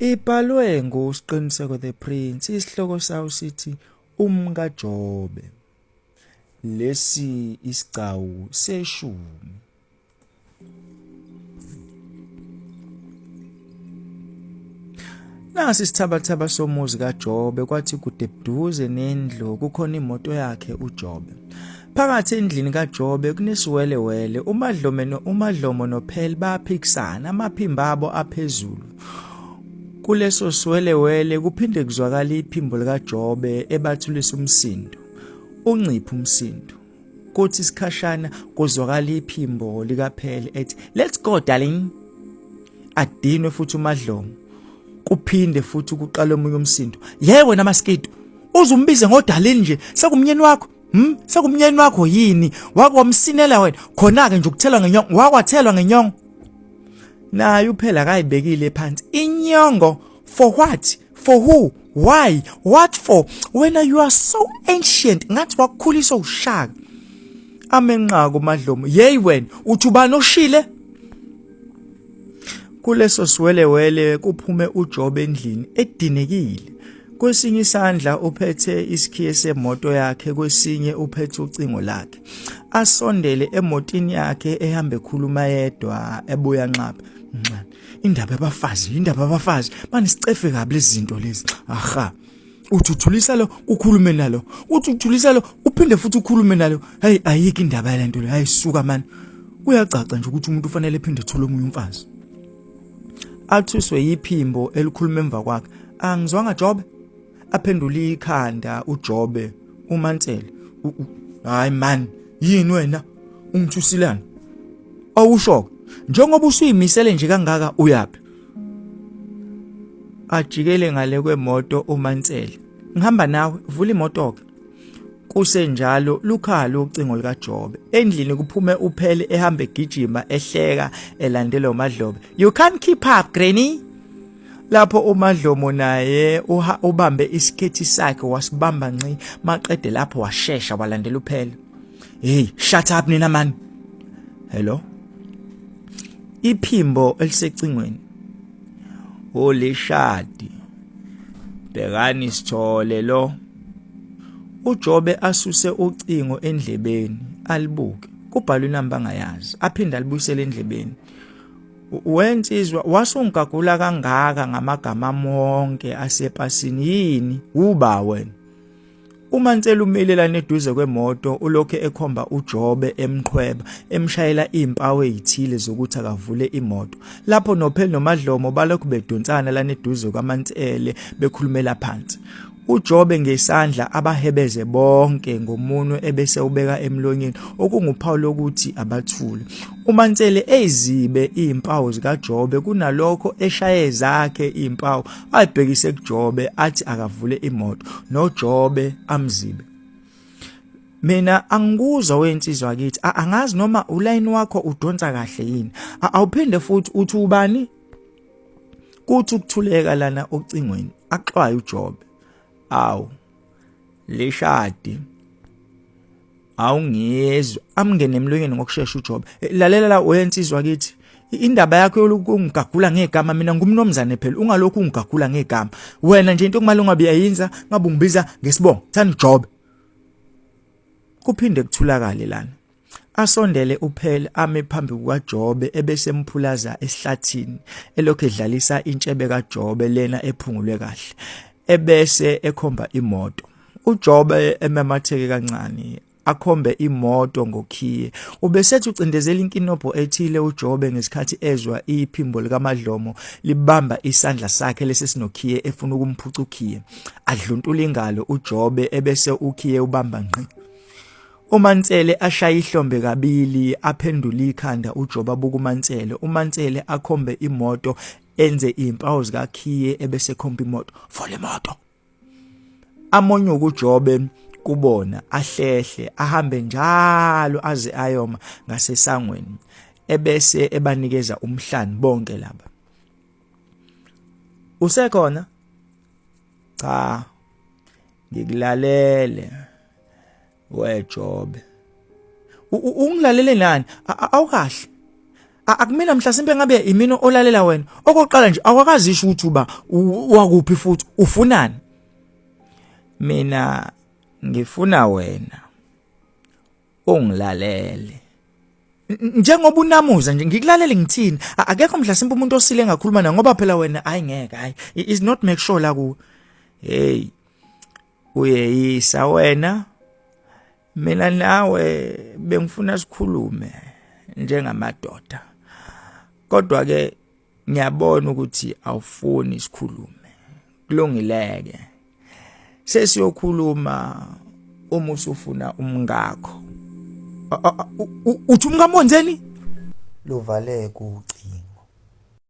Ibhalwe nguSqiniseko The Prince, isihloko sawo sithi UmkaJobe. Lesi isigcawu seshumi. Nasi isithabathaba somuzi kaJobe kwathi kude buduze nendlu kukhona imoto yakhe uJobe. Phakathi endlini kaJobe kunesiwelewele uMadlome no uMadlomo noPhel bayaphikisana amaphimbo abo aphezulu. Kuleso siwelewele kuphinde kuzwakala iphimbo likaJobe ebathulisa umsindo. Uncipha umsindo. Kuthi isikhashana kuzwakala iphimbo likaPhel ethi let's go darling. Adinwe futhi uMadlomo. Kuphinde futhi kuqala omunye umsindo. Ye wena Maskido uzumbize ngodalini nje sekumnyeni wakho. Sekumnyeni wakho yini? Wakwamsinela wena. Khona ke nje ukuthelwa ngenyongo, wakwathelwa ngenyongo. Naye uphela akayibekile phansi. Inyongo for what? For who? Why? What for? Wena you are so ancient. Ngathi wakukhuliswa ushaka. Amenqaka uMadlomo. Yey wena, uthi ubani oshile? Kuleso siwelewele kuphume uJobe endlini edinekile. Kwesinye isandla uphethe isikhiye semoto yakhe, kwesinye uphethe ucingo lakhe. Asondele emotini yakhe ehambe ekhuluma yedwa ebuya nxapha. Nxa. Indaba yabafazi, indaba yabafazi. Banisicefe kabi lezi zinto lezi. Aha. Uthi uthulisa lo ukhulume nalo. Uthi uthulisa lo uphinde futhi ukhulume nalo. Hey ayikho indaba yalento le. Hayi suka man. Kuyacaca nje ukuthi umuntu ufanele ephinde ethole omunye umfazi. Athuswe yiphimbo elikhuluma emva kwakhe. Angizwanga Jobe. Aphendula ikhanda uJobe uMansele. Hayi man, yini wena? Ungithusilana. Awusho njengoba usuyimisele nje kangaka uyaphi? Ajikele ngale kwemoto uMansele. Ngihamba nawe, vula imoto ke. Kusenjalo lukhala ucingo likaJobe. Endlini kuphume uPhele ehamba egijima ehleka elandelwa uMadlobe. You can't keep up granny. Lapho uMadlomo naye ubambe isikhethi sakhe wasibamba nci maqede lapho washesha walandela uPhele. Hey, shut up nina man. Hello. Iphimbo elisecingweni. Olishadi. Bhekani sithole lo. UJobe asuse ucingo endlebeni alibuke. Kubhalwe inamba angayazi. Aphinde alibuyisele endlebeni. Wensizwa wasungigagula kangaka ngamagama amonke asepasini yini? Uba wena. UMansela umile lana eduze kwemoto ulokhu ekhomba uJobe emqhweba emshayela izimpawu ezithile zokuthi akavule imoto. Lapho noPheli noMadlomo balokhu bedonsana lana eduze kwaMansele bekhulumela phansi. UJobe ngesandla abahebeze bonke ngomunwe ebese ubeka emlonyeni okunguphawu lokuthi abathule. UMansele ezibe izimpawu zikaJobe kunalokho eshaye zakhe izimpawu ayibhekise kuJobe athi akavule imoto noJobe amzibe. Mina angikuzwa wensizwa kithi angazi noma ulayini wakho udonsa kahle yini. Awuphinde futhi uthi ubani? Kuthi ukuthuleka lana ocingweni axwaye uJobe. Awu leshadi awungiyezwa amngene emlonyeni ngokushesha uJobe. Eh, lalela la wensizwa kithi indaba yakho yokungigagula ngegama mina ngumnomzane phela ungalokhu ungigagula ngegama wena nje into okumele ungabe uyayinza ngabe ungibiza ngesibongo thani Jobe kuphinde kuthulakale lana Asondele uPearl ame phambi kukaJobe ebese emphulaza esihlathini elokhu edlalisa intshebe kaJobe lena ephungulwe kahle ebese ekhomba imoto. UJobe emamatheke kancane akhombe imoto ngokhiye. Ubesethi ucindezela inkinobho ethile uJobe ngesikhathi ezwa iphimbo likaMadlomo libamba isandla sakhe lesi sinokhiye efuna ukumphuca ukhiye. Adluntula ingalo uJobe ebese ukhiye ubamba ngqi. UMansele ashaye ihlombe kabili aphendule ikhanda uJobe abuka uMansele. UMansele akhombe imoto enze izimpawu zikakhiye ebese ekhomba imoto. Vula imoto. Amonyuke uJobe kubona ahlehle ahambe njalo aze ayoma ngasesangweni ebese ebanikeza umhlani bonke laba. Usekhona? Cha. Ngikulalele. WeJobe. Ungilalele nani? Awukahle. Akumina mhlasimpe ngabe imina olalela wena. Okokuqala nje awakazisho ukuthi uba wakuphi futhi ufunani. Mina ngifuna wena ungilalele. Njengoba unamuza nje ngikulalele ngithini? Akekho mhlasimpe umuntu osile engakhuluma naye ngoba phela wena hayi ngeke hayi is not make sure la ku. Hey uyeyisa wena mina nawe bengifuna sikhulume njengamadoda kodwa ke ngiyabona ukuthi awufuni sikhulume kulungileke sesiyokhuluma uma usufuna umngakho uthi umngami wenzeni luvaleke ucingo.